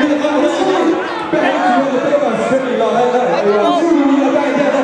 Li ntawd qhov mus no, peb hais tsis yog peb kom seb li los, peb hais tias,